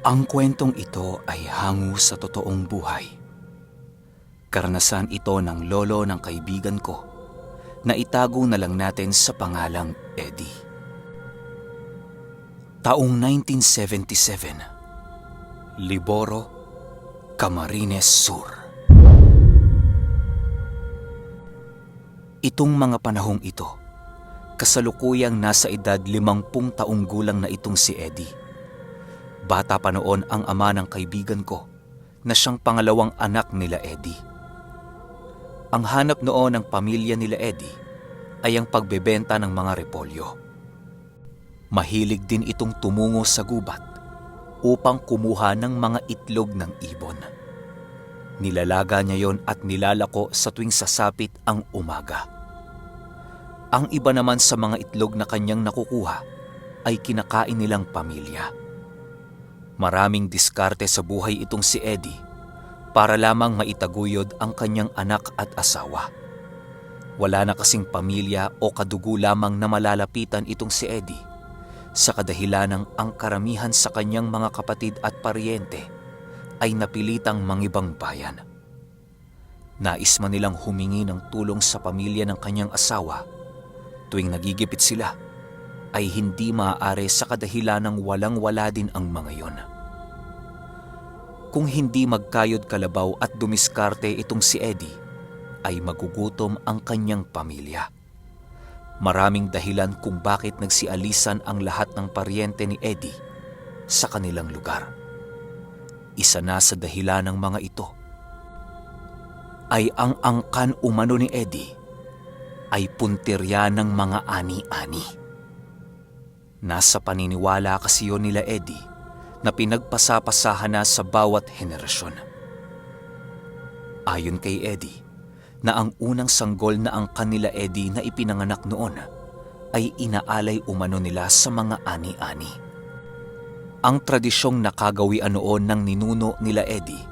Ang kwentong ito ay hango sa totoong buhay. Karanasan ito ng lolo ng kaibigan ko na itago na lang natin sa pangalang Eddie. Taong 1977, Liboro, Camarines Sur. Itong mga panahong ito, kasalukuyang nasa edad 50 taong gulang na itong si Eddie. Bata pa noon ang ama ng kaibigan ko na siyang pangalawang anak nila Eddie. Ang hanap noon ng pamilya nila Eddie ay ang pagbebenta ng mga repolyo. Mahilig din itong tumungo sa gubat upang kumuha ng mga itlog ng ibon. Nilalaga niya yon at nilalako sa tuwing sasapit ang umaga. Ang iba naman sa mga itlog na kanyang nakukuha ay kinakain nilang pamilya. Maraming diskarte sa buhay itong si Eddie para lamang maitaguyod ang kanyang anak at asawa. Wala na kasing pamilya o kadugo lamang na malalapitan itong si Eddie sa kadahilanang ang karamihan sa kanyang mga kapatid at paryente ay napilitang mangibang bayan. Nais man nilang humingi ng tulong sa pamilya ng kanyang asawa, tuwing nagigipit sila ay hindi maaari sa kadahilanang walang-wala din ang mga yon. Kung hindi magkayod kalabaw at dumiskarte itong si Eddie, ay magugutom ang kanyang pamilya. Maraming dahilan kung bakit nagsialisan ang lahat ng paryente ni Eddie sa kanilang lugar. Isa na sa dahilan ng mga ito ay ang angkan umano ni Eddie ay puntirya ng mga ani-ani. Nasa paniniwala kasi yun nila Eddie na pinagpasapasahan na sa bawat henerasyon. Ayon kay Eddie, na ang unang sanggol na ang kanila Eddie na ipinanganak noon ay inaalay umano nila sa mga ani-ani. Ang tradisyong nakagawian noon ng ninuno nila Eddie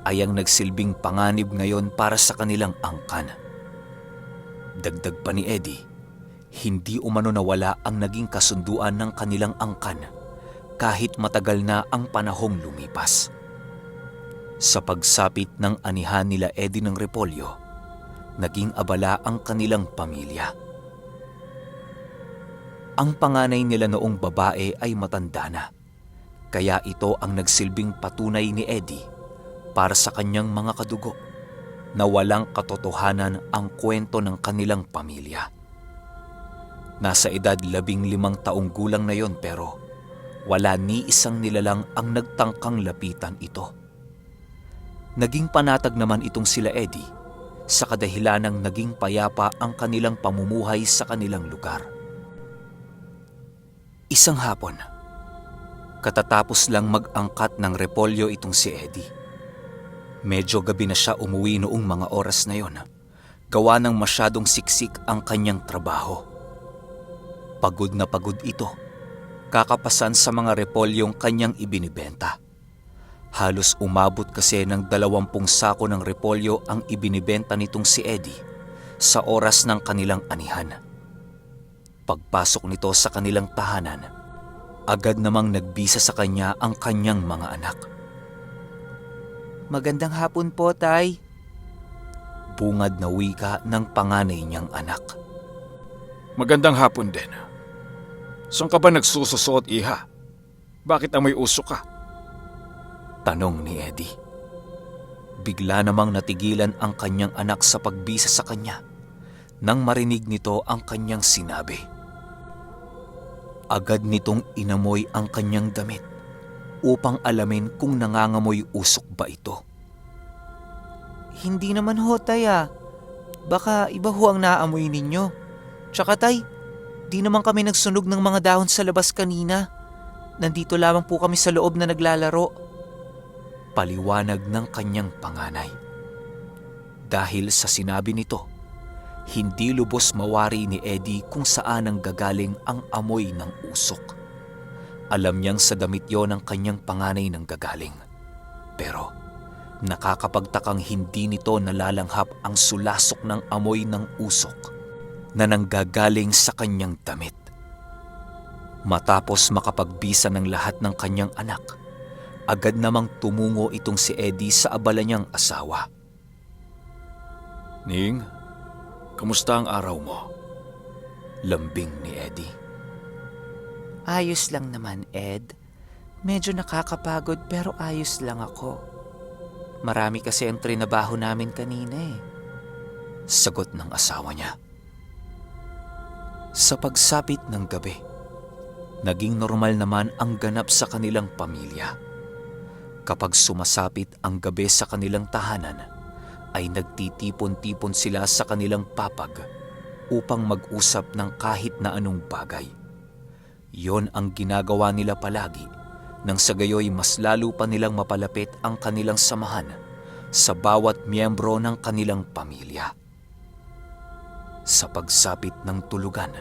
ay ang nagsilbing panganib ngayon para sa kanilang angkan. Dagdag pa ni Eddie, hindi umano nawala ang naging kasunduan ng kanilang angkan kahit matagal na ang panahong lumipas. Sa pagsapit ng anihan nila Eddie ng repolyo, naging abala ang kanilang pamilya. Ang panganay nila noong babae ay matanda na, kaya ito ang nagsilbing patunay ni Eddie para sa kanyang mga kadugo na walang katotohanan ang kwento ng kanilang pamilya. Nasa edad 15 taong gulang na yon pero wala ni isang nilalang ang nagtangkang lapitan ito. Naging panatag naman itong sila Eddie sa kadahilanang naging payapa ang kanilang pamumuhay sa kanilang lugar. Isang hapon, katatapos lang mag-angkat ng repolyo itong si Eddie. Medyo gabi na siya umuwi noong mga oras na yon, gawa ng masyadong siksik ang kanyang trabaho. Pagod na pagod ito, kakapasan sa mga repolyong kanyang ibinibenta. Halos umabot kasi ng 20 sako ng repolyo ang ibinibenta nitong si Eddie sa oras ng kanilang anihan. Pagpasok nito sa kanilang tahanan, agad namang nagbisa sa kanya ang kanyang mga anak. Magandang hapon po, Tay. Bungad na wika ng panganay niyang anak. Magandang hapon din. Saan ka ba nagsususuot, iha? Bakit amoy usok ka? Tanong ni Eddie. Bigla namang natigilan ang kanyang anak sa pagbisa sa kanya nang marinig nito ang kanyang sinabi. Agad nitong inamoy ang kanyang damit upang alamin kung nangangamoy usok ba ito. Hindi naman ho, Tay. Baka iba ho ang naamoy ninyo. Tsaka, Tay, di naman kami nagsunog ng mga dahon sa labas kanina. Nandito lamang po kami sa loob na naglalaro. Paliwanag ng kanyang panganay. Dahil sa sinabi nito, hindi lubos mawari ni Eddie kung saan ang gagaling ang amoy ng usok. Alam niyang sa damit yon ang kanyang panganay nang gagaling. Pero nakakapagtakang hindi nito nalalanghap ang sulasok ng amoy ng usok na nanggagaling sa kanyang damit. Matapos makapagbisa ng lahat ng kanyang anak, Agad namang tumungo itong si Eddie sa abala niyang asawa. Ning, kamusta ang araw mo? Lambing ni Eddie. Ayos lang naman, Ed. Medyo nakakapagod pero ayos lang ako. Marami kasi ang trinabaho namin kanina eh. Sagot ng asawa niya. Sa pagsapit ng gabi, naging normal naman ang ganap sa kanilang pamilya. Kapag sumasapit ang gabi sa kanilang tahanan, ay nagtitipon-tipon sila sa kanilang papag upang mag-usap ng kahit na anong bagay. Yon ang ginagawa nila palagi nang sa gayoy mas lalo pa nilang mapalapit ang kanilang samahan sa bawat miyembro ng kanilang pamilya. Sa pagsapit ng tulugan,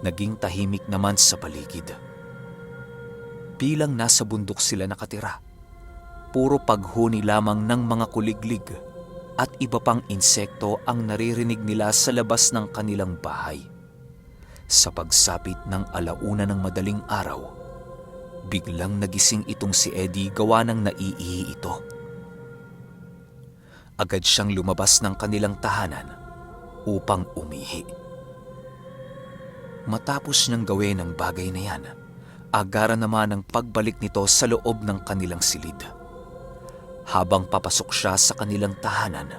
naging tahimik naman sa paligid. Bilang nasa bundok sila nakatira, puro paghuni lamang ng mga kuliglig at iba pang insekto ang naririnig nila sa labas ng kanilang bahay. Sa pagsapit ng alauna ng madaling araw, biglang nagising itong si Eddie gawa ng naiihi ito. Agad siyang lumabas ng kanilang tahanan upang umihi. Matapos niyang gawin ang bagay na yan, agara naman ang pagbalik nito sa loob ng kanilang silid. Habang papasok siya sa kanilang tahanan,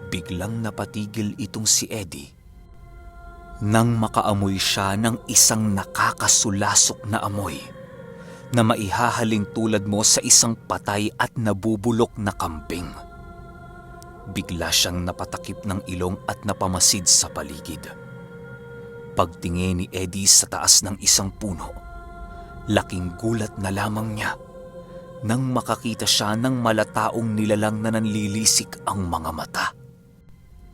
biglang napatigil itong si Eddie nang makaamoy siya ng isang nakakasulasok na amoy na maihahalin tulad mo sa isang patay at nabubulok na kambing. Bigla siyang napatakip ng ilong at napamasid sa paligid. Pagtingin ni Eddie sa taas ng isang puno, laking gulat na lamang niya nang makakita siya ng malataong nilalang na nanlilisik ang mga mata.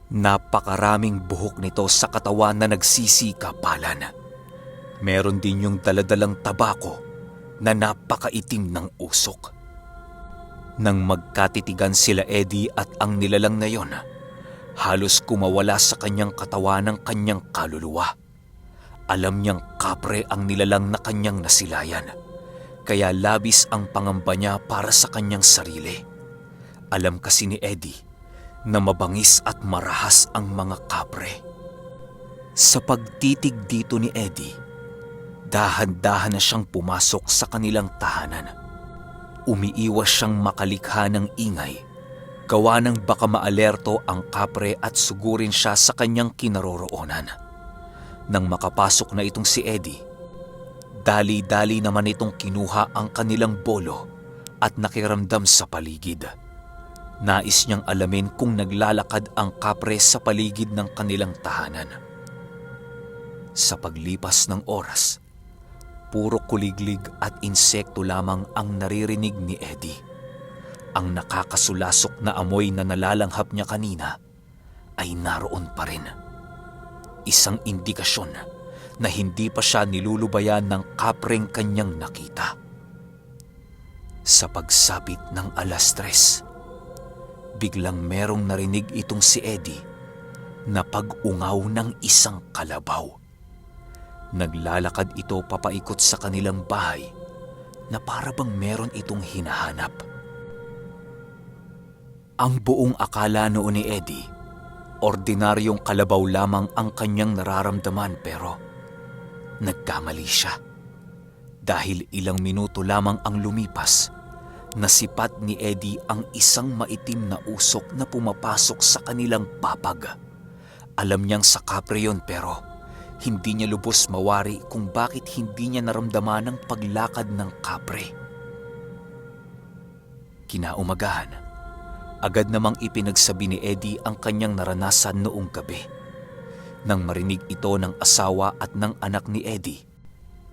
Napakaraming buhok nito sa katawan na nagsisikapalan. Meron din yung daladalang tabako na napakaitim ng usok. Nang magkatitigan sila Eddie at ang nilalang na yon, halos kumawala sa kanyang katawan ng kanyang kaluluwa. Alam niyang kapre ang nilalang na kanyang nasilayan, kaya labis ang pangamba niya para sa kanyang sarili. Alam kasi ni Eddie na mabangis at marahas ang mga kapre. Sa pagtitig dito ni Eddie, dahan-dahan na siyang pumasok sa kanilang tahanan. Umiiwas siyang makalikha ng ingay, gawa ng baka maalerto ang kapre at sugurin siya sa kanyang kinaroroonan. Nang makapasok na itong si Eddie, dali-dali naman itong kinuha ang kanilang bolo at nakiramdam sa paligid. Nais niyang alamin kung naglalakad ang kapre sa paligid ng kanilang tahanan. Sa paglipas ng oras, puro kuliglig at insekto lamang ang naririnig ni Eddie. Ang nakakasulasok na amoy na nalalanghap niya kanina ay naroon pa rin. Isang indikasyon na hindi pa siya nilulubayan ng kapreng kanyang nakita. Sa pagsapit ng 3:00, biglang merong narinig itong si Eddie na pag-ungaw ng isang kalabaw. Naglalakad ito papaikot sa kanilang bahay na para bang meron itong hinahanap. Ang buong akala noon ni Eddie, ordinaryong kalabaw lamang ang kanyang nararamdaman, pero nagkamali siya. Dahil ilang minuto lamang ang lumipas, nasipat ni Eddie ang isang maitim na usok na pumapasok sa kanilang papag. Alam niyang sa kapre yun, pero hindi niya lubos mawari kung bakit hindi niya naramdaman ang paglakad ng kapre. Kinaumagahan, agad namang ipinagsabi ni Eddie ang kanyang naranasan noong gabi. Nang marinig ito ng asawa at ng anak ni Eddie,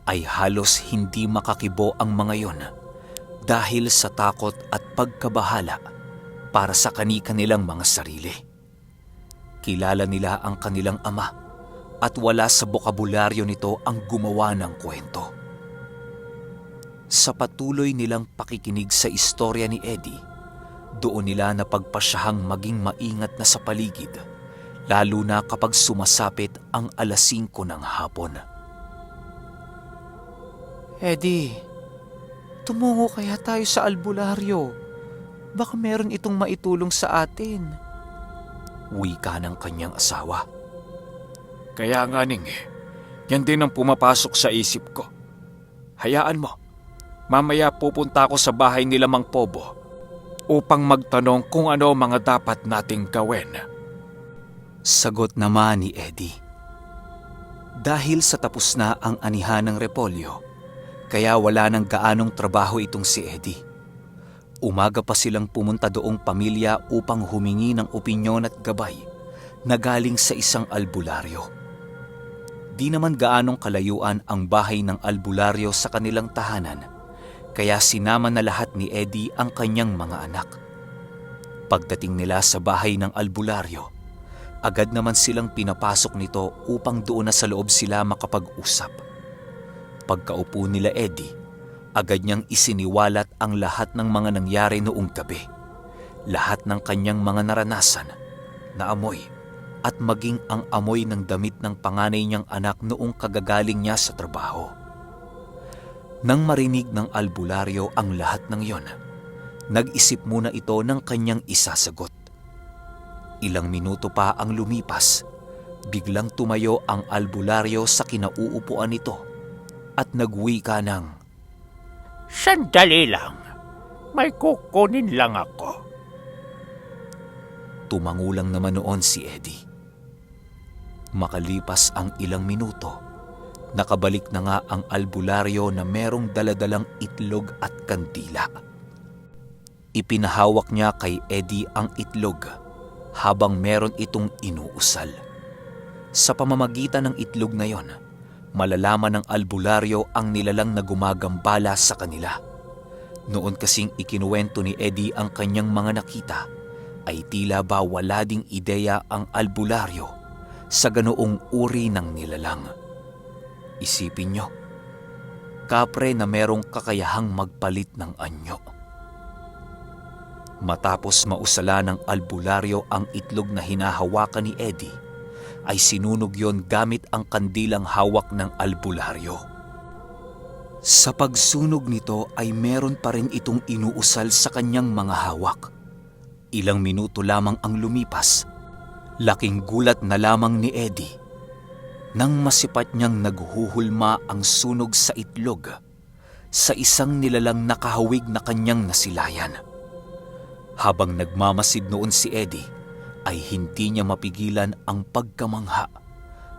ay halos hindi makakibo ang mga yon dahil sa takot at pagkabahala para sa kani-kanilang mga sarili. Kilala nila ang kanilang ama at wala sa bokabularyo nito ang gumawa ng kwento. Sa patuloy nilang pakikinig sa istorya ni Eddie, doon nila napagpasyahang maging maingat na sa paligid, lalo na kapag sumasapit ang 5:00 ng hapon. Eddie, Tumungo kaya tayo sa albularyo. Baka meron itong maitulong sa atin. Wika ng kanyang asawa. Kaya nga Ning, yan din ang pumapasok sa isip ko. Hayaan mo, mamaya pupunta ako sa bahay nila Mang Pobo upang magtanong kung ano mga dapat nating gawin. Sagot naman ni Eddie. Dahil sa tapos na ang anihan ng repolyo, kaya wala nang gaanong trabaho itong si Eddie. Umaga pa silang pumunta doong pamilya upang humingi ng opinyon at gabay na galing sa isang albularyo. Di naman gaanong kalayuan ang bahay ng albularyo sa kanilang tahanan, kaya sinama na lahat ni Eddie ang kanyang mga anak. Pagdating nila sa bahay ng albularyo, agad naman silang pinapasok nito upang doon na sa loob sila makapag-usap. Pagkaupo nila Eddie, agad niyang isiniwalat ang lahat ng mga nangyari noong gabi, lahat ng kanyang mga naranasan, na amoy, at maging ang amoy ng damit ng panganay niyang anak noong kagagaling niya sa trabaho. Nang marinig ng albularyo ang lahat ng iyon, nag-isip muna ito ng kanyang isasagot. Ilang minuto pa ang lumipas, biglang tumayo ang albularyo sa kinauupuan nito at nagwika ng, Sandali lang, may kukunin lang ako. tumangulang naman noon si Eddie. Makalipas ang ilang minuto, nakabalik na nga ang albularyo na merong daladalang itlog at kandila. Ipinahawak niya kay Eddie ang itlog habang meron itong inuusal. Sa pamamagitan ng itlog na yon, malalaman ng albularyo ang nilalang na gumagambala sa kanila. Noon kasing ikinuwento ni Eddie ang kanyang mga nakita, ay tila ba wala ding ideya ang albularyo sa ganoong uri ng nilalang. Isipin nyo, kapre na merong kakayahang magpalit ng anyo. Matapos mausala ng albularyo ang itlog na hinahawakan ni Eddie, ay sinunog yon gamit ang kandilang hawak ng albularyo. Sa pagsunog nito ay meron pa rin itong inuusal sa kanyang mga hawak. Ilang minuto lamang ang lumipas, laking gulat na lamang ni Eddie nang masipat niyang naghuhulma ang sunog sa itlog sa isang nilalang nakahawig na kanyang nasilayan. Habang nagmamasid noon si Eddie, ay hindi niya mapigilan ang pagkamangha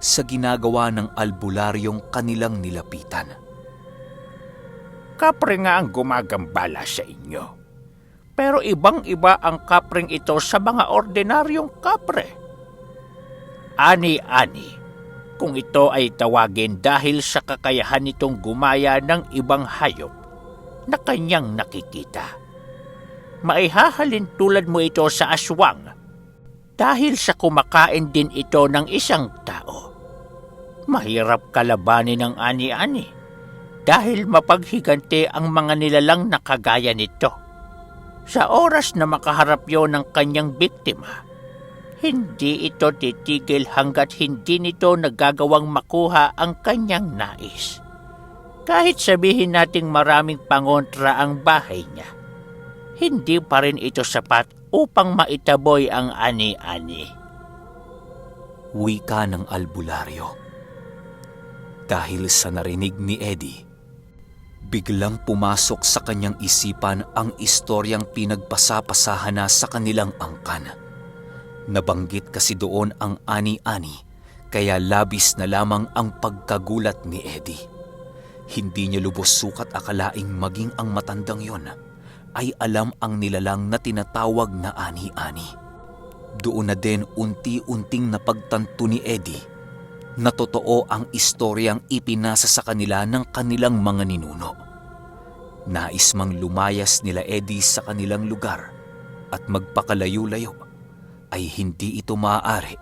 sa ginagawa ng albularyong kanilang nilapitan. Kapre nga ang gumagambala sa inyo. Pero ibang-iba ang kapreng ito sa mga ordinaryong kapre. Ani-ani, kung ito ay tawagin dahil sa kakayahan nitong gumaya ng ibang hayop na kanyang nakikita. Maihahalin tulad mo ito sa aswang dahil sa kumakain din ito ng isang tao. Mahirap kalabanin ng ani-ani dahil mapaghiganti ang mga nilalang na kagaya nito. Sa oras na makaharap yon ng kanyang biktima, hindi ito titigil hanggat hindi nito nagagawang makuha ang kanyang nais. Kahit sabihin nating maraming pangontra ang bahay niya, hindi pa rin ito sapat upang maitaboy ang ani-ani. Wika ng albularyo. Dahil sa narinig ni Eddie, biglang pumasok sa kanyang isipan ang istoryang pinagpasapasahan na sa kanilang angkan. Nabanggit kasi doon ang ani-ani, kaya labis na lamang ang pagkagulat ni Eddie. Hindi niya lubos sukat akalaing maging ang matandang yon ay alam ang nilalang na tinatawag na ani-ani. Doon na din unti-unting napagtanto ni Eddie na totoo ang istoryang ipinasa sa kanila ng kanilang mga ninuno. Nais mang lumayas nila Eddie sa kanilang lugar at magpakalayo-layo, ay hindi ito maaari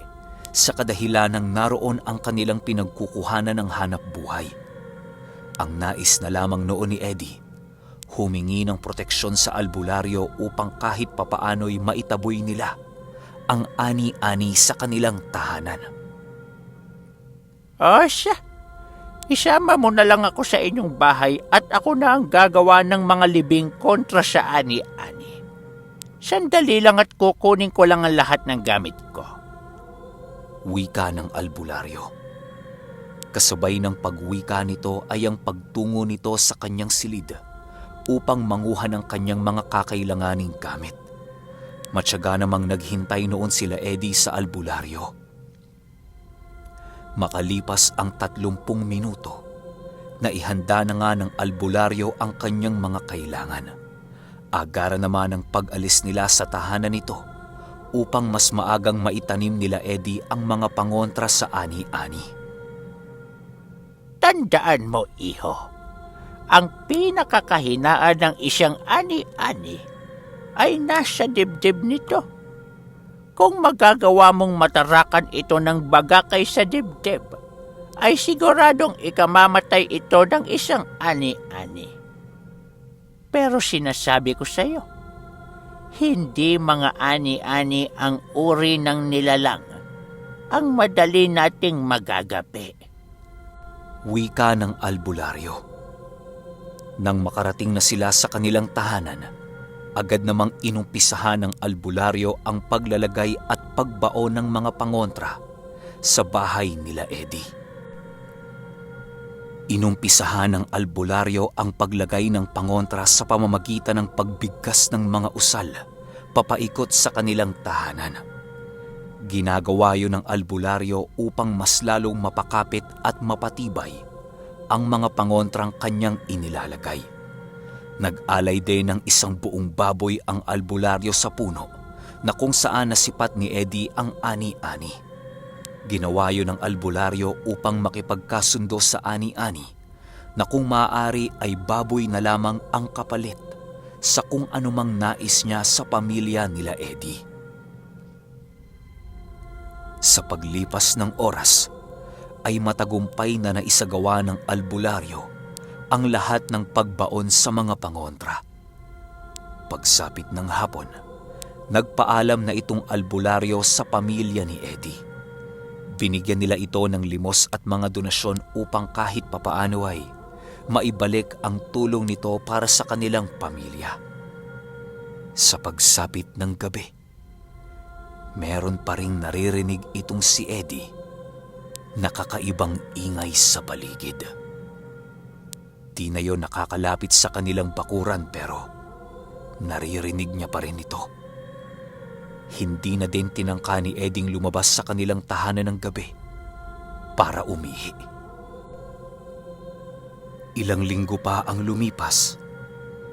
sa kadahilanang naroon ang kanilang pinagkukuhanan ng hanap buhay. Ang nais na lamang noon ni Eddie, humingi ng proteksyon sa albularyo upang kahit papaano'y maitaboy nila ang ani-ani sa kanilang tahanan. O siya, Isama mo na lang ako sa inyong bahay at ako na ang gagawa ng mga libing kontra sa ani-ani. Sandali lang at kukunin ko lang ang lahat ng gamit ko. Wika ng albularyo. Kasabay ng pagwika nito ay ang pagtungo nito sa kanyang silid upang manguha ng kanyang mga kakailanganing gamit. Matyaga namang naghintay noon sila Eddie sa albularyo. Makalipas ang 30 minuto, naihanda na nga ng albularyo ang kanyang mga kailangan. Agara naman ang pag-alis nila sa tahanan nito upang mas maagang maitanim nila Eddie ang mga pangontra sa ani-ani. Tandaan mo, iho, ang pinakakahinaan ng isang ani-ani ay nasa dibdib nito. Kung magagawa mong matarakan ito ng baga kaysa dibdib, ay siguradong ikamamatay ito ng isang ani-ani. Pero sinasabi ko sa iyo, hindi mga ani-ani ang uri ng nilalang ang madali nating magagapi. Wika ng albularyo. Nang makarating na sila sa kanilang tahanan, agad namang inumpisahan ng albularyo ang paglalagay at pagbaon ng mga pangontra sa bahay nila Eddie. Inumpisahan ng albularyo ang paglagay ng pangontra sa pamamagitan ng pagbigkas ng mga usal papaikot sa kanilang tahanan. Ginagawa yun ng albularyo upang mas lalong mapakapit at mapatibay ang mga pangontrang kanyang inilalagay. Nag-alay din ng isang buong baboy ang albularyo sa puno na kung saan nasipat ni Eddie ang ani-ani. Ginawa yun ng albularyo upang makipagkasundo sa ani-ani na kung maaari ay baboy na lamang ang kapalit sa kung anumang nais niya sa pamilya nila Eddie. Sa paglipas ng oras ay matagumpay na naisagawa ng albularyo ang lahat ng pagbaon sa mga pangontra. Pagsapit ng hapon, nagpaalam na itong albularyo sa pamilya ni Eddie. Binigyan nila ito ng limos at mga donasyon upang kahit papaano ay maibalik ang tulong nito para sa kanilang pamilya. Sa pagsapit ng gabi, meron pa ring naririnig itong si Eddie na kakaibang ingay sa paligid. Di na yun nakakalapit sa kanilang bakuran pero naririnig niya pa rin ito. Hindi na din tinangka ni Eddie lumabas sa kanilang tahanan ng gabi para umihi. Ilang linggo pa ang lumipas,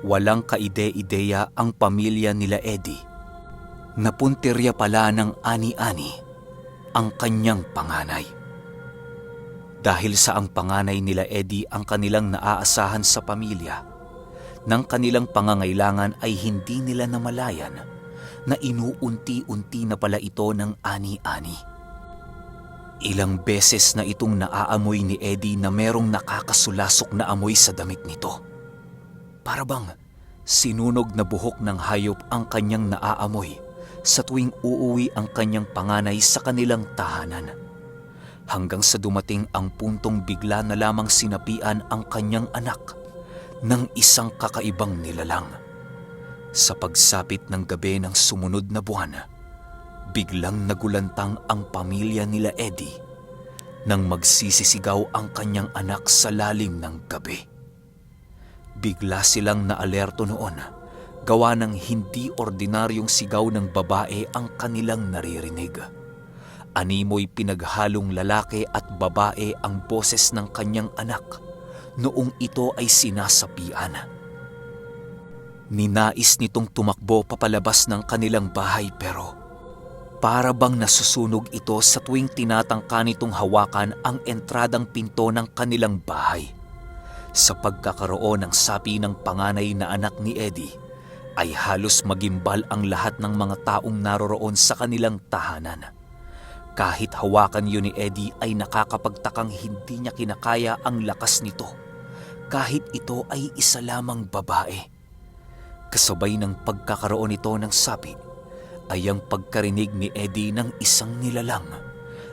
walang kaide-ideya ang pamilya nila Eddie. Napuntirya pala ng ani-ani ang kanyang panganay. Dahil sa ang panganay nila Eddie ang kanilang naaasahan sa pamilya, ng kanilang pangangailangan ay hindi nila namalayan na inuunti-unti na pala ito ng ani-ani. Ilang beses na itong naaamoy ni Eddie na merong nakakasulasok na amoy sa damit nito. Para bang sinunog na buhok ng hayop ang kanyang naaamoy sa tuwing uuwi ang kanyang panganay sa kanilang tahanan. Hanggang sa dumating ang puntong bigla na lamang sinapian ang kanyang anak ng isang kakaibang nilalang. Sa pagsapit ng gabi ng sumunod na buwan, biglang nagulantang ang pamilya nila Eddie nang magsisisigaw ang kanyang anak sa lalim ng gabi. Bigla silang naalerto noon, gawa ng hindi ordinaryong sigaw ng babae ang kanilang naririnig. Animoy pinaghalong lalaki at babae ang boses ng kanyang anak noong ito ay sinasapian. Ninais nitong tumakbo papalabas ng kanilang bahay pero para bang nasusunog ito sa tuwing tinatangka nitong hawakan ang entradang pinto ng kanilang bahay. Sa pagkakaroon ng sapi ng panganay na anak ni Eddie, ay halos magimbal ang lahat ng mga taong naroroon sa kanilang tahanan. Kahit hawakan yun ni Eddie ay nakakapagtakang hindi niya kinakaya ang lakas nito, kahit ito ay isa lamang babae. Kasabay ng pagkakaroon nito ng sapi, ay ang pagkarinig ni Eddie ng isang nilalang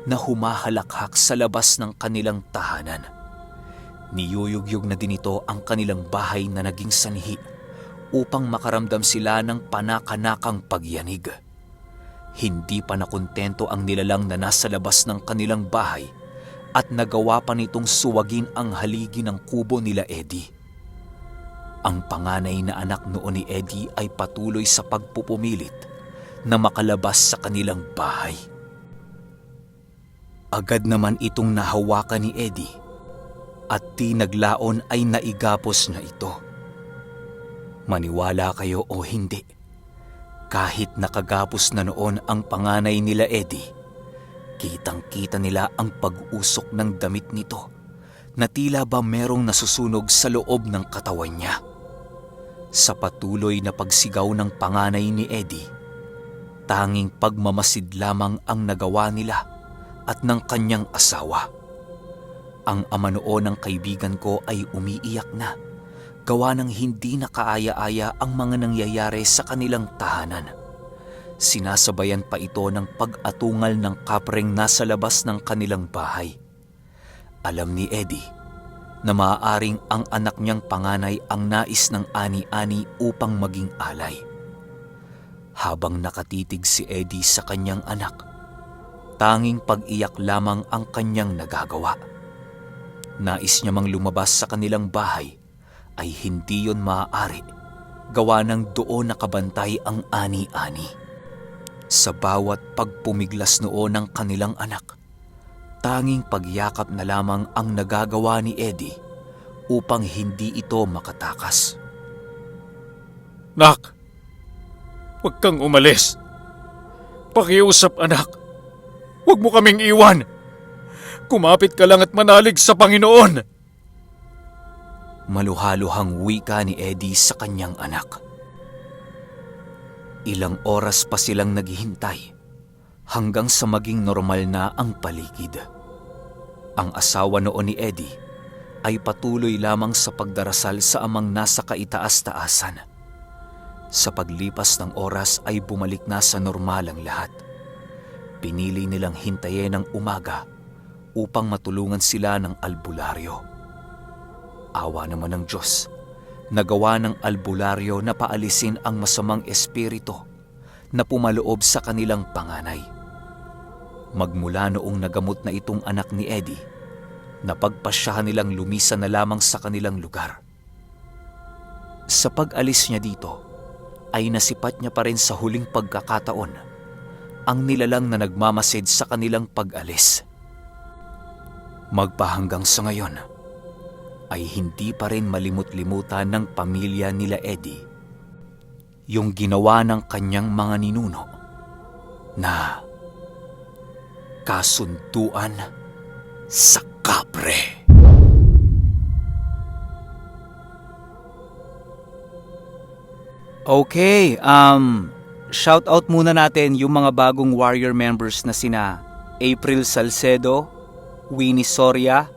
na humahalakhak sa labas ng kanilang tahanan. Niyuyugyug na din ito ang kanilang bahay na naging sanhi upang makaramdam sila ng panakanakang pagyanig. Hindi pa nakontento ang nilalang na nasa labas ng kanilang bahay at nagawa pa nitong suwagin ang haligi ng kubo nila Eddie. Ang panganay na anak noon ni Eddie ay patuloy sa pagpupumilit na makalabas sa kanilang bahay. Agad naman itong nahawakan ni Eddie at di naglaon ay naigapos na ito. Maniwala kayo o hindi, kahit nakagapos na noon ang panganay nila Eddie, kitang-kita nila ang pag-usok ng damit nito na tila ba merong nasusunog sa loob ng katawan niya. Sa patuloy na pagsigaw ng panganay ni Eddie, tanging pagmamasid lamang ang nagawa nila at ng kanyang asawa. Ang ama noon ng kaibigan ko ay umiiyak na, gawa ng hindi nakaaya-aya ang mga nangyayari sa kanilang tahanan. Sinasabayan pa ito ng pag-atungal ng kapreng nasa labas ng kanilang bahay. Alam ni Eddie na maaaring ang anak niyang panganay ang nais ng ani-ani upang maging alay. Habang nakatitig si Eddie sa kanyang anak, tanging pag-iyak lamang ang kanyang nagagawa. Nais niya mang lumabas sa kanilang bahay ay hindi yon maaari, gawa ng doon nakabantay ang ani-ani. Sa bawat pagpumiglas noon ng kanilang anak, tanging pagyakap na lamang ang nagagawa ni Eddie upang hindi ito makatakas. Nak, huwag kang umalis. Pakiusap anak, huwag mo kaming iwan. Kumapit ka lang at manalig sa Panginoon. Maluhaluhang wika ni Eddie sa kanyang anak. Ilang oras pa silang naghihintay hanggang sa maging normal na ang paligid. Ang asawa noon ni Eddie ay patuloy lamang sa pagdarasal sa amang nasa kaitaas-taasan. Sa paglipas ng oras ay bumalik na sa normal ang lahat. Pinili nilang hintayin ang umaga upang matulungan sila ng albularyo. Awa naman ng Diyos, nagawa ng albularyo na paalisin ang masamang espiritu na pumaloob sa kanilang panganay. Magmula noong nagamot na itong anak ni Eddie, napagpasyahan nilang lumisan na lamang sa kanilang lugar. Sa pag-alis niya dito, ay nasipat niya pa rin sa huling pagkakataon ang nilalang na nagmamasid sa kanilang pag-alis. Magpahanggang sa ngayon, ay hindi pa rin malimut-limutan ng pamilya nila Eddie yung ginawa ng kanyang mga ninuno na kasunduan sa kapre. Okay, shout out muna natin yung mga bagong warrior members na sina April Salcedo, Winnie Soria,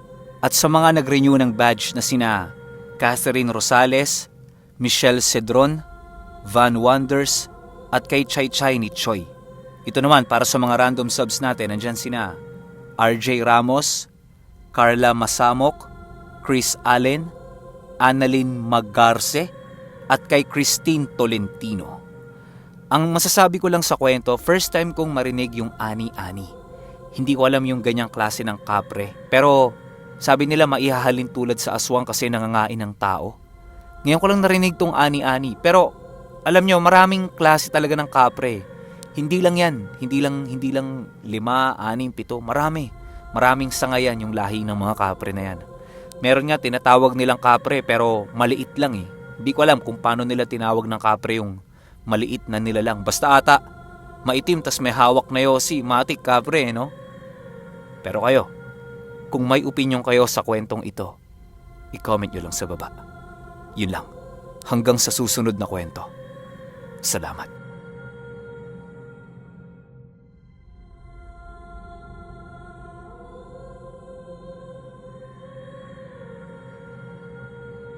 at sa mga nag-renew ng badge na sina Catherine Rosales, Michelle Cedron, Van Wonders, at kay Chay Chay ni Choi. Ito naman para sa mga random subs natin, nandyan sina RJ Ramos, Carla Masamok, Chris Allen, Annalyn Magarce, at kay Christine Tolentino. Ang masasabi ko lang sa kwento, first time kong marinig yung ani-ani. Hindi ko alam yung ganyang klase ng kapre. Pero sabi nila maihahalin tulad sa aswang kasi nangangain ng tao. Ngayon ko lang narinig tong ani-ani. Pero alam nyo, maraming klase talaga ng kapre. Hindi lang yan. Hindi lang 5, 6, 7. Maraming sangayan yung lahi ng mga kapre na yan. Meron nga tinatawag nilang kapre pero maliit lang eh. Hindi ko alam kung paano nila tinawag ng kapre yung maliit na nila lang. Basta ata maitim tas may hawak na yosi, matik kapre, no? Pero kayo, kung may opinion kayo sa kwentong ito, i-comment nyo lang sa baba. Yun lang. Hanggang sa susunod na kwento. Salamat.